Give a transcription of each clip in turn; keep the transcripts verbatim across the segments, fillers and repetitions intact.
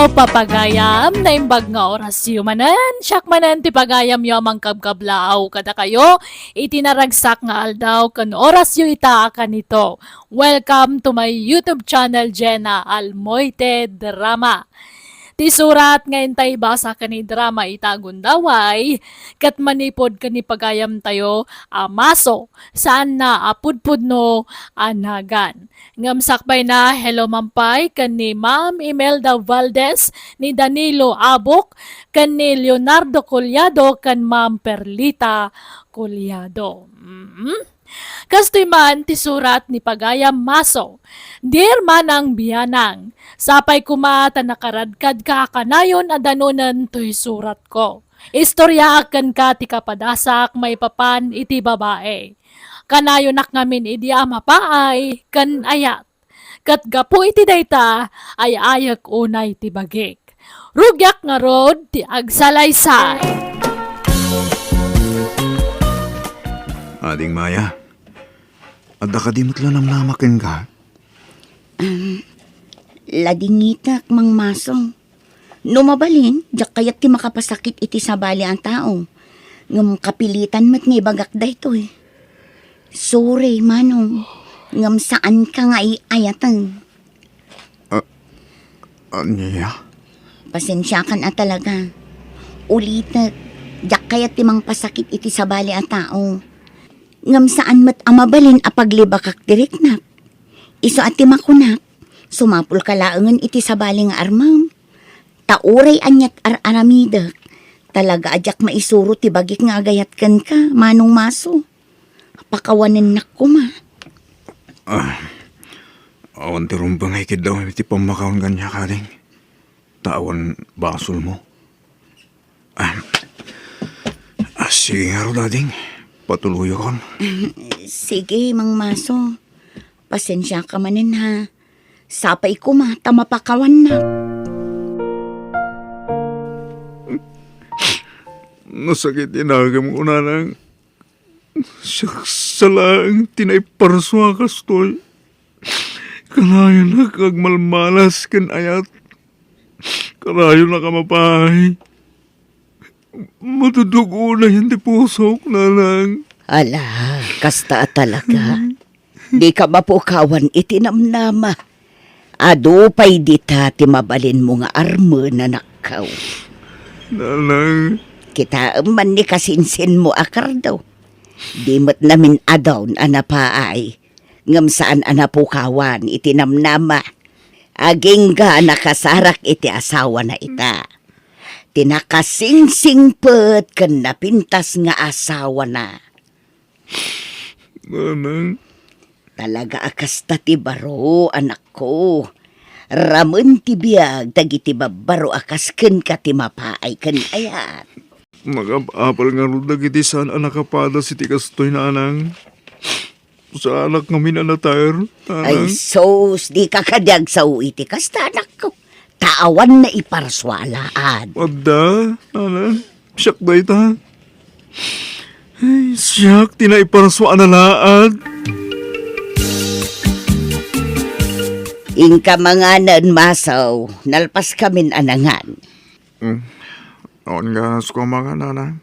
Papagayam, naimbag nga orasyo manen, siak manen ti pagayamyo a mangkabkablaaw kadakayo iti naragsak nga aldaw ken orasyo ita a kanito. Welcome to my YouTube channel, Jenna Almoite Drama. Ti surat nga intay basa ken idrama ita a gundaway, ket manipud ken ni pagayamtayo a Maso, saanna a pudpudno a nagan. Ngem sakbayna, hello man pay ken ni Ma'am Imelda Valdez, ni Danilo Abok, ken ni Leonardo Collado, ken Ma'am Perlita Collado. Mm. Kastoy man ti surat ni Pagayam Maso, Dear Manang Bianang, sapay koma ta nakaradkadka a kanayon a danonen toy suratko. Istoriaak kenka ti kapadasak maipapan iti babai. Kanayonak ngamin idi a mapaay ken ayat. Ket gapu iti dayta, ay-ayek unay ti bagik. Rugiak ngarud ti agsalaysay. Ading Maya, adda kadi met la namnama kenka? Ladingitek, Mang Maso. No mabalin, diak kayat ti makapasakit iti sabali a tao. Ngem kapilitan met nga ibagak daytoy. Sorry, Manong. Ngem saanka nga ay-ayaten. A-, ania? Pasensiakan a talaga. Ulitek, diak kayat ti mangpasakit iti sabali a tao. Ngem saan met a mabalin a paglibakak ti riknak. Isu a ti makunak, sumapulka laengen iti sabali nga armem. Ta uray aniat ar-aramidek, talaga a diak maisuro ti bagik nga agayat kenka, Manong Maso. Pakawanennak koma. Ah, awan ti rumbeng a ikiddaw iti pammakaon kaniak, ading. Ta awan basolmo. Ah, ah, sige ngarud, ading. Patuloyakon. Sige, Mang Maso. Pasensiaka manen, ha. Sapay koma ta mapakawannak. Nasakit ti nagem, kunana. Siak sa laeng ti naiparsua kastoy. Kanayonak nga agmalmalas ken ayat. Kanayonak a mapaay. Matudlog unayen ti pusok, nanang. Ala, kasta a talaga. Dika mapukawan iti namnama. Adu pay dita ti mabalinmo nga armen, anakko. Nanang. Kitaem man ni kasinsinmo a kardo. Di met namin-adun a napaay, ngem saan a napukawan iti namnama. Agingga a nakasarak iti asawana ita. Ti nakasingsingpet ken napintas nga asawana. Nanang. Talaga a kasta ti baro, anakko. Ramen ti biag dagiti babbaro a kas kenka ti mapaay ken ayat. Nakap-apal ngarud dagiti saan a nakapadas iti kastoy, nanang. Saanak ngamin a nater, nanang. Ay, sus, dika kadi agsao iti kasta, anakko. Ta awan naiparsua a laad. Adda, nanang. Siak dayta. Ay, siak ti naiparsua a laad. Inka manganen, Maso, nalpaskamin a nangan. Mm. Awan nga suka mangan, nanang.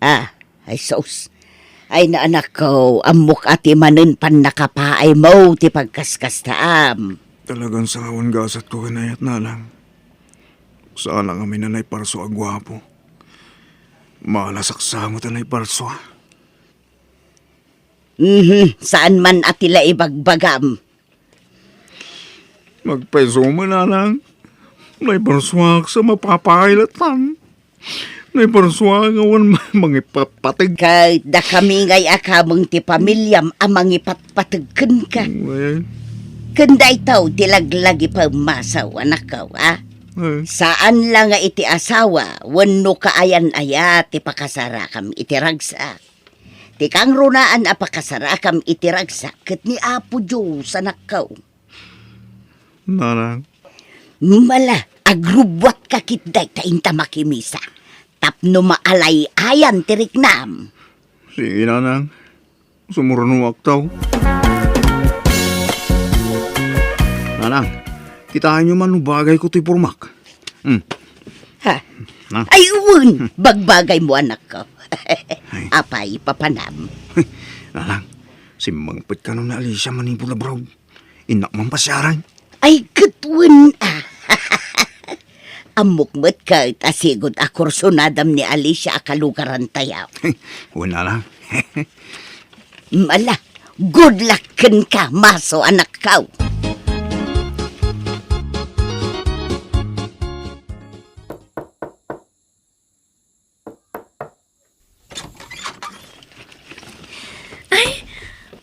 Ah, ay sus. Ay, anakko, ammok a ti manen pannakapaaymo ti pagkaskastaam. Talagan saan a gasatko ken ayat, nanang. Saan a ngamin a naiparsua a guapo. Maalasak sa met a naiparsua. Mhm, saan man a ti la ibagbagam. Nagpaiso man, nanang. Naiparsuak sa mapapailatan. Naiparsuak nga awan ma-, mangipatpateg. Ket dakami ngay a kameng ti pamiliam a mangipatpateg kenka. Wen. Ken daytoy ti laglagi pemmasaw, anakko, a? Wen. Saan la nga iti asawa wenno kaayan-ayat ti pakasarakam iti ragsak. Ti kangrunaan a pakasarakam iti ragsak ket ni Apo Dios, anakko. Nanang. Mala, agrubbuatka ketdi ta inta makimisa. Tapno maalay-ayan ti riknam. Sige, nanang. Sumurnuakto. Nanang, ti Kitaenyo man no bagayko toy pormak. Hmm. Ha? Na? Ay, wen! Bagbagaymo, anakko. Ay. Apay, papanam? Nanang, simmangpet kano ni Alicia manipud abroad. Innak man pasiaran. Ay, ket wen, a. Ammok met ket a sigud a kursunadam ni Alicia a kalugarantayo. Wen, nanang. Mm, ala, good luck kenka, Maso, anakko. Ay,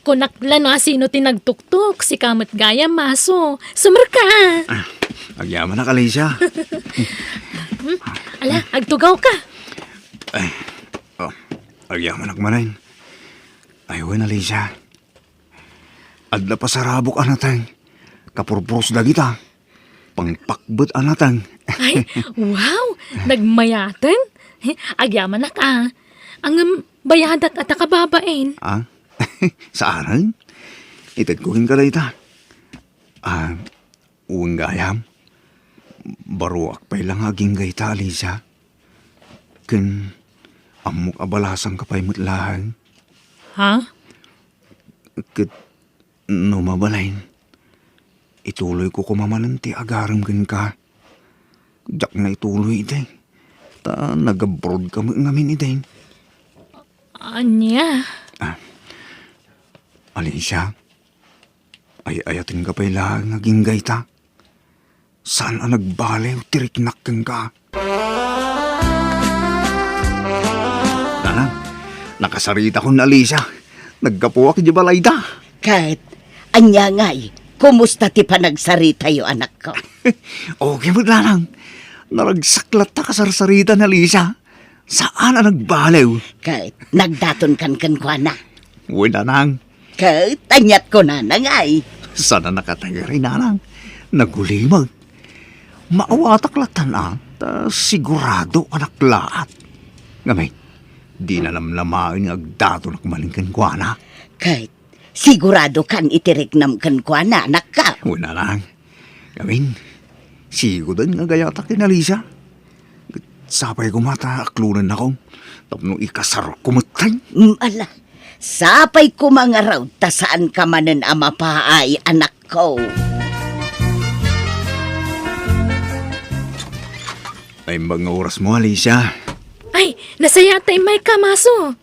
kunak la no asino ti nagtuktok, sika met gayam, Maso. Sumerka. Ah, agyamanak, Alicia. Hmm, ala, agtugawka. Ay, oh, agyamanak manen. Ay, wen, Alicia. Adda pasarabok a nateng. Kapurpuros dagita. Pangpakbet a nateng. Ay, wow! Nagmayaten? Agyamanak a. Ngem bayadak a ta kababain. Ah? Saanen? Itedko kenka dayta. Ah, wen gayam. Baruak pay la nga agingga ita, Alicia. Ken ammok a balasangka pay met laeng. Ha? Ket no mabalin, ituloyko koma manen ti agarem kenka. Diak na ituloy idi. Ta nag-abroadka met ngamin idi. Ania? Ah, Alicia, ay-ayatenka pay laeng nga agingga ita. Saan a nagbaliw ti riknak kenka. Nanang, nakasaritakon ni Alicia. Naggapuak idiay balayda. Ket, ania ngay, kumusta ti panagsaritayo, anakko? Okay met, nanang. Naragsak latta kasarsarita ni Alicia. Saan a nagbaliw. Ket nagdatonkan kenkuana. Wen, nanang. Ket aniat kunana ngay. Saan a nakatagari, nanang. Nagulimag. Maawatak lattan a, ta sigurado a naklaat. Ngamin, dina namnamaen nga agdatonak manen kenkuana. Ket siguradokan iti riknam kenkuana, anakko. Wen, nanang. Ngamin, sigoden nga agayatak ken Alicia. Sapay koma ta aklonennakon tapno ikasarko metten. Mm, ala, sapay koma ngarud ta saanka manen a mapaay, anakko. Naimbag nga orasmo, Alicia. Ay, nasayaat ta immayka, Maso.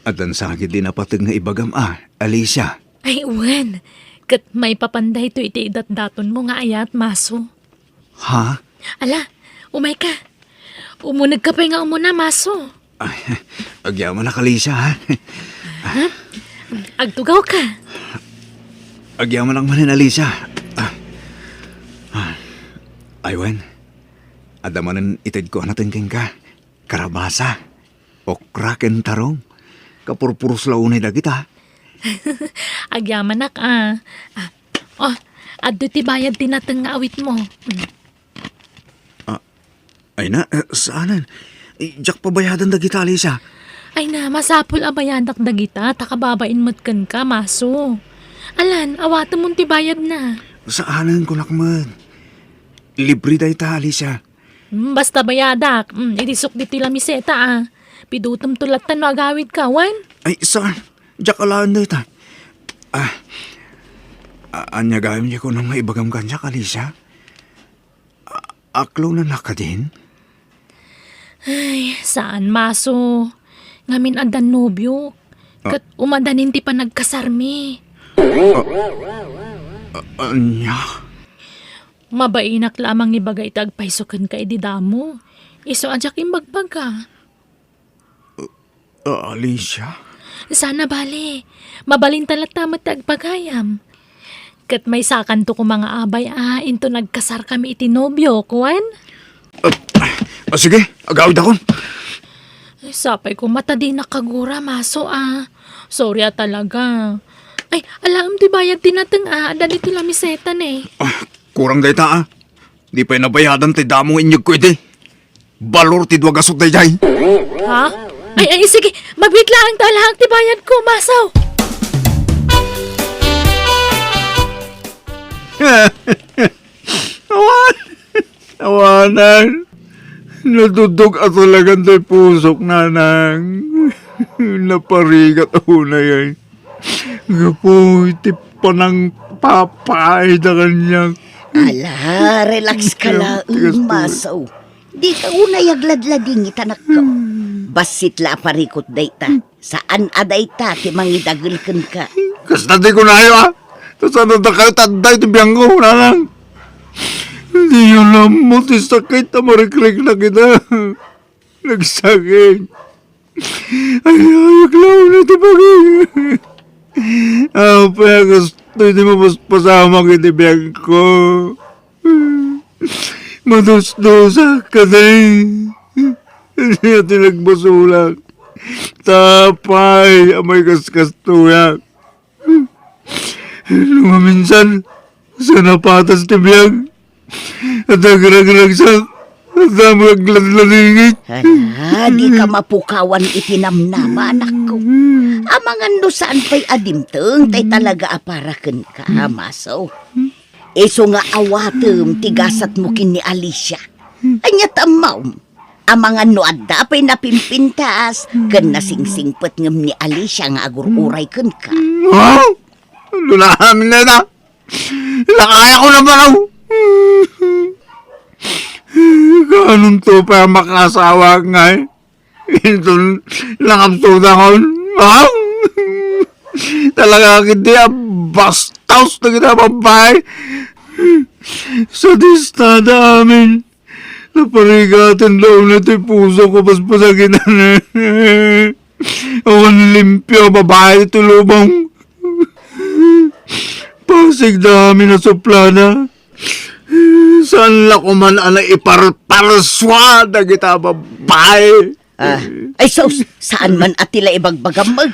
Addan sakit ti napateg nga ibagam a, Alicia. Ay, wen. Ket maipapan daytoy iti idatdatonmo nga ayat, Maso. Ha? Ala, umayka. Umunegka pay nga umuna, Maso. Ay, agyamanak, Alicia, ha? Ha? Agtugawka. Agyamanak manen, Alicia. Ah. Ah. Ay, wen. Adda manen itedko a nateng kenka. Karabasa, okra ken tarong. Kapurpuros la unay dagita. Agyamanak a. Ah, oh, adtoy ti bayad ti nateng nga awitmo. Mm. Ah, ay na, eh, saanen? Eh, diak pabayadan dagita, Alicia. Ay na, masapul a bayadak dagita, ta kababain met kenka, Maso. Alan, awatemon ti bayadna. Saanen, kunak met. Libre dayta, Alicia. Hmm, basta bayadak. Hmm, idisok ditoy lamiseta, a. Pidutemto latta no agawidka, wen? Ay, saan? Diak alaen dayta. Ah, a-, ania gayam diay kunam nga ibagam kaniak, Alicia? A-, aklonennak kadin? Ay, saan, Maso. Ngamin addan nobiok. Ah. Ket umadanin ti panagkasarmi. Ah, ah, ania? Mabainak la a mangibaga iti agpayso kenka idi damo. Isu a diak imbagbaga. Ah, Alicia? Saan a bale. Mabalinta latta met ti agpagayam. Ket maysakanto koma nga abay a inton agkasarkami iti nobiok, wen? Ah, ah, sige, agawidakon. Ay, sapay koma ta dinak kagura, Maso, a. Sorry a talaga. Ay, alaem ti bayad ti nateng a, adda ditoy lamiseta ne. Ah, kurang dayta, a. Di pay nabayadan ti damo nga inyegko idi. Balor ti dua gasut daydiay. Ha? Ay, ay, sige. Magwit laeng ta alaek ti bayadko, Maso. Awan! Awanan! Natudog a talagan tay pusok, nanang. Naparigat a unay ay. Gapu iti panangpapaayda kaniak. Ala, relax ka laeng, Masaw. Dika unay agladladingit, anakko. Bassit la a parikut dayta. Saan a dayta ti mangidagel kenka. Kasta ti kunayo, a. Ta saan a dakayo tadday ti biangko, nanang. Diyo nammo ti sakit a marikriknak ita. Nagsakit. Ay, ay, aklaw na ti bagay. Apay, kastoy ti mapaspasamak iti biangko. Madusdusa kadi. Ania ti nagbasolak? Apay, amay kaskastoyak. No maminsan, sa napatas ti biag, at agragragsak, at damo agladladingit. Ala, dika mapukawan iti namnama, anakko. Amangan no saan pay a dimteng, tay talaga a para kenka, Masaw. Isu nga awatem ti gasatmo ken ni Alicia. Ania ti ammom? Amangan no adda pay napimpintas ken nasingsingpet ngem ni Alicia nga agur-uray kenka. Ha? Ano na amin na ita? Ilakayako na ba raw? Kaanonto pay a makaasawa ngay? Inton nakapsudakon, ha? Talaga, kiti a bastos dagiti a babae. Sadistada amin. Naparigaten da unay ti pusok a paspasakitan. Awan limpio a babae ti lubong. Pasigda amin a suplada. Saan la koman a naiparparsua dagita a babae. Ah, ay sus, saan man a ti la ibagbagam met.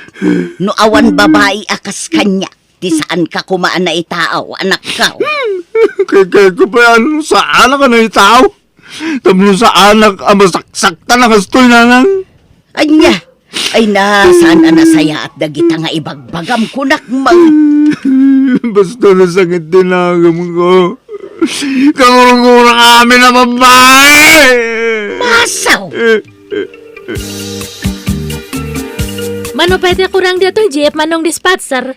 No awan babae a kas kaniak, ti saanka koma a naitaaw, anakko. Kay, kay ko pa yan, saanak a naitaaw? Tapno saanak a masaksaktan a kastoy, nanang. Ania? Ay na, saan a nasayaat dagita nga ibagbagam, kunak man. Basta nasakit ti nagem ko. Kangurungurak amin a babae! Masaw! Mano pay ti kurang ditoy jeep, Manong Dispatcher?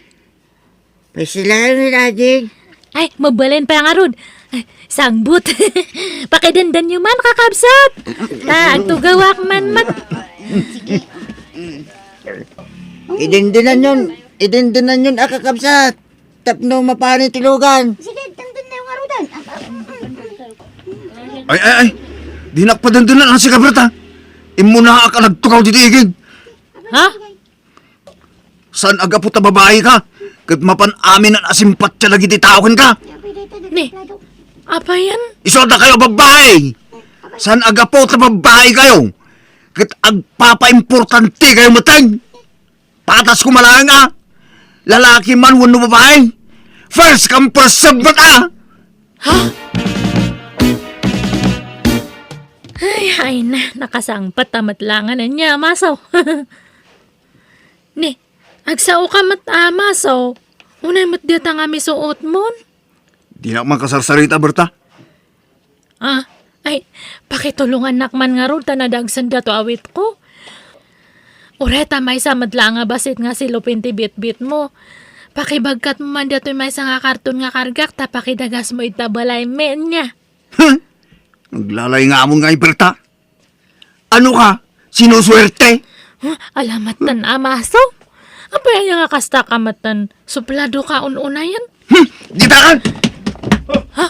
Pasilayan ni Daddy. Ay, mabalin pa ngarud. Ay, sangbut. Pakidendenyo man, kakabsat. Ta, agtugawak man mat. Idendenan yon, idendenan yon a kakabsat. Tapno mapanit ti lugan. Sige, dendennyo ngarudan. Ay, ay, ay. Dinak padendenan a sika, Berta. Immunaak a nagtukaw ditoy igid. Ha? Saan a gapu ta babae ka, ket mapan amin a simpatya dagiti tao kenka? Ni, apay yan? Isu a dakayo a babae! Saan a gapu ta babae kayo, ket agpapaimportante kayo metten? Patas ko malaeng a, lalaki man wenno babae. First come, first serve met a! Ha? Ay, ay na, nakasangpet ta met langan ania, Masaw. Ni, agsao ka met a, Masaw. Unay met dita nga misuotmon? Dinak makasarsarita, Berta. Ah, ay, pakitulongannak man ngarud ta nadagsen dato awitko. Uray ta maysa met la nga bassit nga silupin ti bitbitmo. Pakibagkatmo man datoy maysa nga karton nga kargak ta pakidagasmo ita balaymi, ania. Huh? Aglalay nga amon nga iberta. Ano ka? Sinusuwerte? Huh? Ala met ten a, Masaw. Apay aya nga kasta ka met ten? Suplado ka un-unayen? Hmm, ditakan! Ha?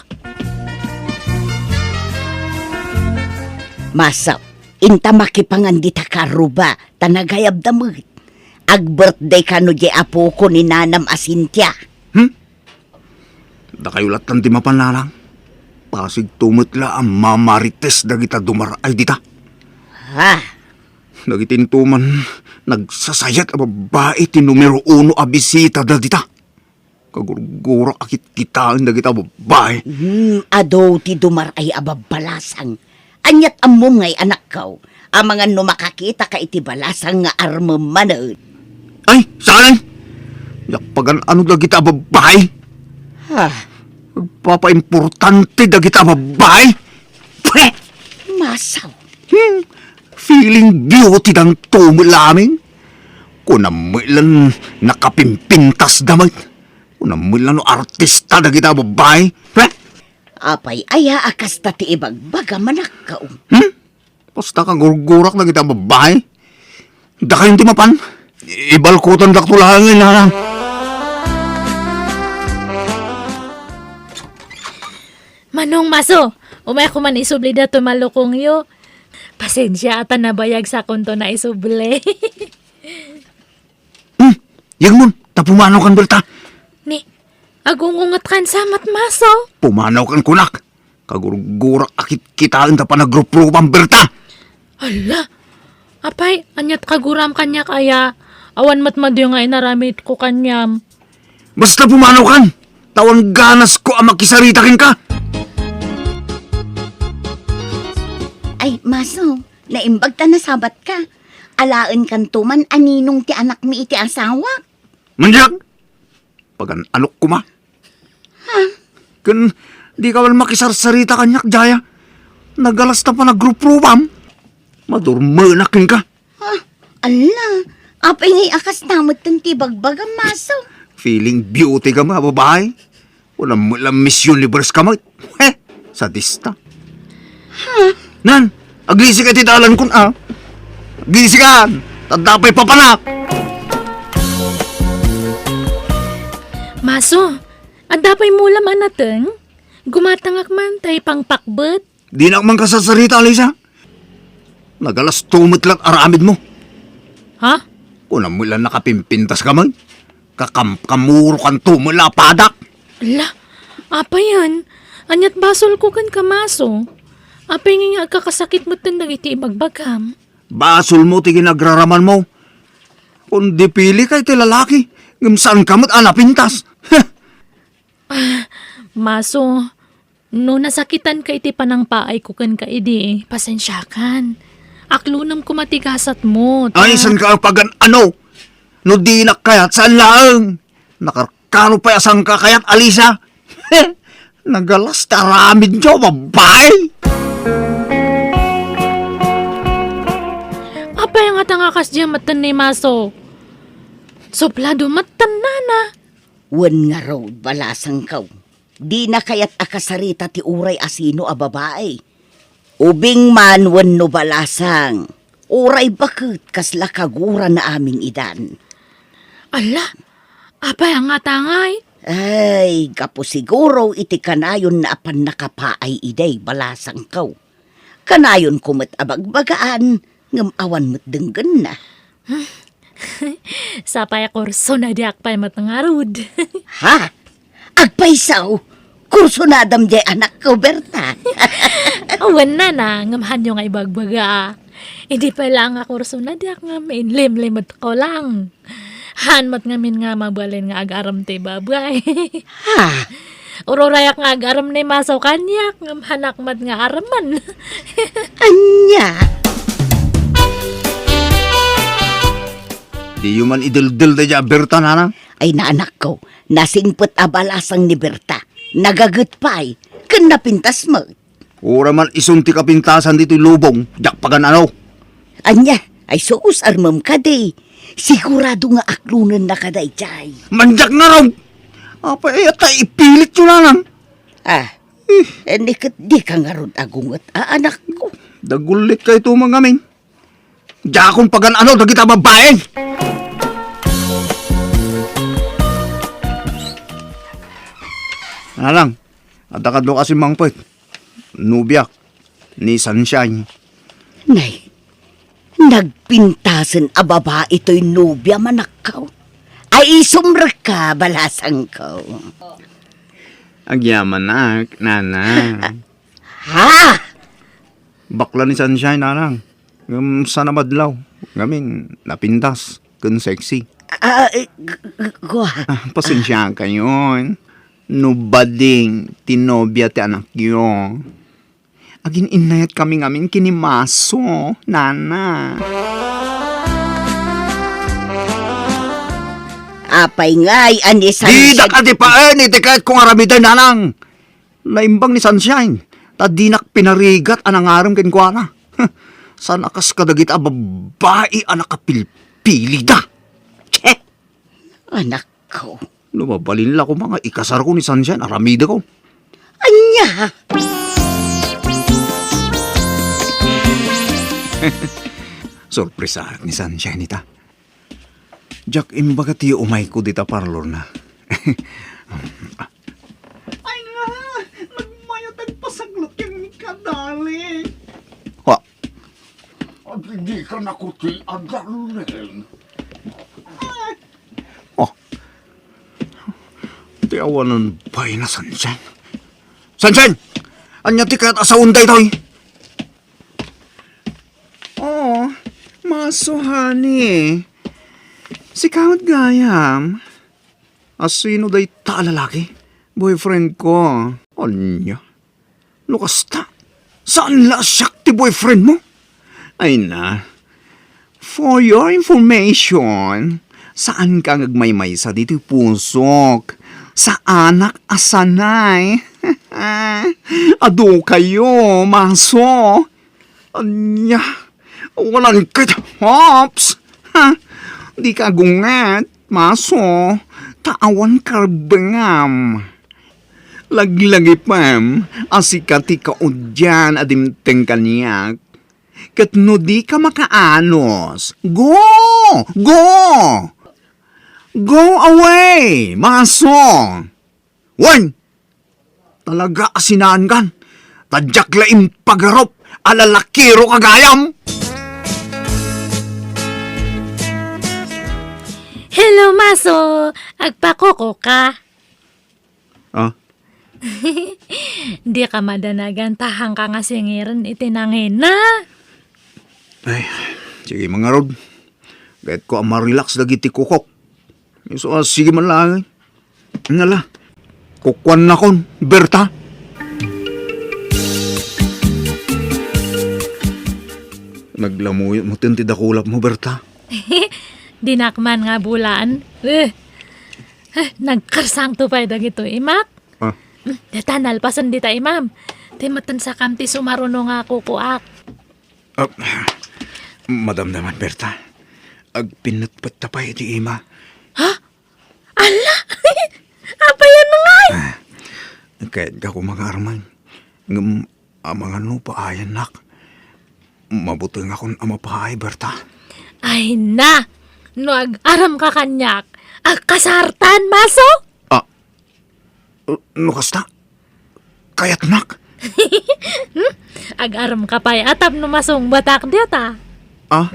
Masaw, inta makipangan dita karuba, ta nagayabda met. Ag-birthday kano di apoko ni nanam a Cynthia. Hmm? Dakayo lattan ti mapan, nanang. Pasigto met la a mamarites dagita dumar-ay dita. Ha? Dagiti intoman, nagsasayat a babbai ti numero uno a bisita da dita. Kagurgurak a kitkitaen dagita babbai. Hmm, adu ti dumar-ay a babbalasang. Aniat ammom ngay, anakko, amangan no makakitaka iti balasang nga armem manen? Ay, saan? Diak pagan-ano dagita babbai. Ha? Papaimportante dagita a babbai? Pwe! Masaw. Hmm, feeling beauty danto met lamin. Kunam met lan nakapimpintas da met. Kunam met lan no artista dagita a babbai. Pwe! Apay aya a kasta ti ibagbaga, manakkaw? Hmm? Basta kagurgurak dagita a babbai. Dakayon ti mapan. Ibalkutandakto laengen, nanang. Manong Maso, umay koma isubli daytoy malukongyo. Pasensia ta nabayag sakonto nga isubli. Hmm, yegmon, ta pumanawkan, Berta. Ni, agungungetkan sa met, Maso. Pumanawkan kunak. Kagurgurak a kitkitaen ta panagruprupan, Berta. Alla, apay, aniat kaguram kaniak aya? Awan met madi nga inaramidko kaniam. Basta pumanawkan, ta awan ganasko a makisarita kenka. Ay, Maso, naimbag ta nasabatka. Alaenkanto man a ninong ti anakmi iti asawak. Manyak! Pagan-anok koma. Ha? Ken, dika man makisarsarita kaniak, Jaya. Nagalas ta panagrupruam. Madurmenak kenka. Ha? Alla, apay ngay a kasta metten ti bagbagam, Maso? Feeling beauty ka, mga babae. Wala mo lang Miss Universe ka, Mike. He, sadista. Ha? Nan, agisik iti dalan kun, ah. Agisikan, tadda pay papanak. Maso, adda pay mulam a nateng? Gumatangak man tay pangpakbet. Dinak man kasarsarita, Alisa. Nagalasto met lat aramid mo. Ha? Kunam mo lang nakapimpintas ka man. Kakamkamuro kanto met la a padak. Ala, apayen? Aniat basol ko ken ka, Maso? Apay nga agkakasakit metten dagiti ibagbagam? Basol mo ti ginagraraman mo. Kun dipili ka iti lalaki, ngem saan ka met a napintas. Heh! Ah, Maso, no nasakitan ka iti panangpaay ko ken ka idi, pasensiakan. Aklonem koma ti gasat mo, ta Ay, saan ka pagan ano? No dinak kayat, saan laeng? Nakarkaro pay a saan ka kayat, Alisa? Nagalas ti aramid nyo, babae! Apay nga ta nga kasdiay metten ni Maso? Suplado metten, nana. Wen ngarud, balasangko. Dina kayat a kasarita ti uray asino a babae. Ubing man wenno balasang, uray baket kasla kagurana amin idan. Ala, apay a ngatangay? Ay, gapu siguro iti kanayonna a pannakapaay idiay balasangko. Kanayonko met a bagbagaan, ngem awan met denggenna. Sapay a kursunadiak pay met ngarud. Ha? Agpayso? Kursunadam diay anakko, Berta? Wen, nana, ngem haanyo nga ibagbaga. Idi pay laeng a kursunadiak ngem inlimlimetko lang. Haan met ngamin nga mabalin nga agarem ti babae. Ha? Ururayak nga agarem ni Maso kaniak, ngem haanak met nga aremen. Ania? Diyo man ideldel daydiay a Berta, nanang? Ay, nanakko, nasingpet a balasang ni Berta. Nagaget pay, ken napintas met. Uray man isun ti kapintasan ditoy lubong, diak pagan-ano. Ania? Ay sus, armem kadi. Sigurado nga aklonennaka daydiay. Mandiak ngarud! Apay aya ta ipilityo, nanang? Ah, eh, ni ket dika ngarud agunget a anakko. Dagulitkayto man ngamin. Diakon pagan-ano dagita a babbai! Nanang, adda kadua a simmangpet. Nobiak ni Sunshine. Nay, nagpintasen a babai toy nobia, manakkaw. Ay, isumrekka, balasangko. Agyamanak, nana. Ha? Bakla ni Sunshine, nanang. Ngem saan a madlaw. Ngamin, napintas. Ken sexy. Ah, eh, g-, g-, gua. Ah, pasensiakayon. No bading ti nobia ti anakyo. Agin-innayatkami ngamin ken ni Maso, nana. Apay ngay a ni Sunshine? Dida kadi paen iti kayatko nga aramiden, nanang. Naimbag ni Sunshine, ta dinak pinarigat a nangarem kenkuana. Saan a kas kadagiti a babbai a nakapilpilida. Che! Anakko. No mabalin la koma nga ikasarko ni Sunshine, aramideko. Ania? Sorpresaak ni Sunshine ita. Diak imbaga ti umayko dita parlorna. Ay nga, nagmayat agpasaglat ken ni kadali. Wa. Adi, di ka nakuti, a darling. Oh. Ti awanan pay na, Sunshine. Sunshine! Ania ti kayat a sound daytoy? Oh, Maso, honey. Sika met gayam. A sino dayta a lalaki? Boyfriend ko. Ania? No kasta, saan la a siak ti boyfriend mo? Ay na. For your information, saanka nga agmaymaysa ditoy pusok. Saanak a sanay. Adu kayo, Maso. Ania? Walan ket hops. Ha? Di ka gunget, Maso. Ta awan karbengam. Laglagipem a sika ti kaudian a dimteng kaniak. Ket no di ka makaanus, go! Go! Go away, Maso! Wen! Talaga a sinaankan. Ta diak la impagarup a lalakiro ka gayam. Hello, Maso! Agpakuko ka? Ah? Di ka madanagan ta haanka nga singiren iti nangina. Ay, sige, mangarud. Kayatko a marelax dagiti kukok. Isu a sige man laeng. Nala, kukuannakon, Berta. Naglamuyot mo ti dakulap mo, Berta. Dinak man nga bulaan. Eh, eh, nagkarsangto pay dagito imak. Ah. Hmm, deta nalpasen dita imam. Ti matansakam ti sumaruno nga kukuak. Ah, madam naman, Berta. Agpinetpet ta pay iti ima. Ha? Ala! Apayan ngay? Ah, kayat ka koma nga arman. Ngem, amangan no paayannak. Mabutengakon a mapaay, Berta. Ay na! No ag-aramka kaniak, agkasartan, Maso? Ah, no kasta, kayatnak. Hmm? Ag-aramka pay a tapno masungbatak dita. Ah?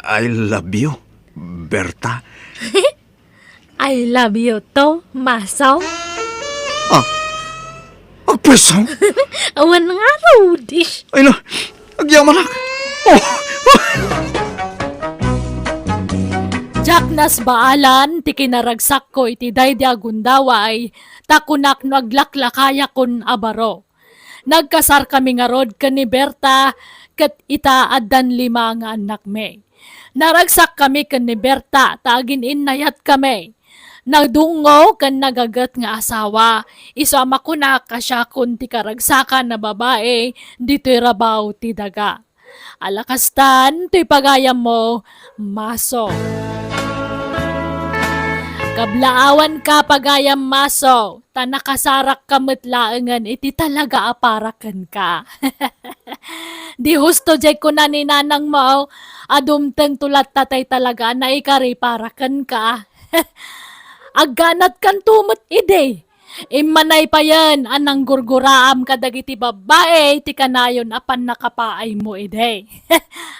I love you, Berta. I love you too, Maso. Ah, agpweso? Awan nga, Rudish. Ay na, agyamanak. Oh. Diak nasbaalan ti kinaragsakko iti daydi a gundaway, ta kunak no aglaklakayakon a baro. Nagkasarkami ngarud ken ni Berta, ket ita addan lima nga annakmi. Naragsakkami ken ni Berta ta agin-innayatkami. Nadungngo ken nagaget nga asawa, isu a makunak a siakon ti karagsakan a babai ditoy rabaw ti daga. Ala kastan toy pagayammo, Maso. Kablaawanka, pagayam Maso, ta nakasarakka met laengen iti talaga a para kenka. Di husto diay kuna ni nanangmo a dumtengto latta tay talaga a naikari para kenka. Agganatkanto met idi. Immanay payen a nanggurguraam kadagiti babbai ti kanayon a pannakapaaymo idi.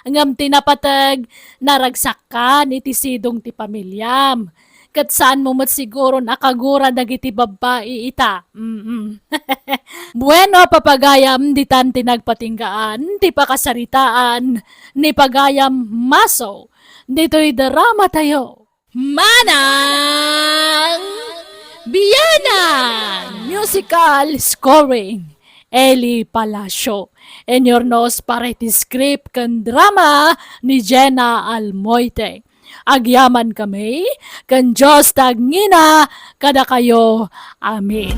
Ngem ti napateg, naragsakkan iti sidong ti pamiliam. Ket saanmo met siguron a kagura dagiti babbai ita. Mm. Bueno, papagayam, ditan ti nagpatinggaan ti pakasaritaan ni pagayam Maso ditoy drama tayo. Manang Bianang! Musical scoring, Eli Palacio. Inyurnos para iti script ken drama ni Jenna Almoite. Agyamankami ken Dios ti agngina kadakayo. Amen.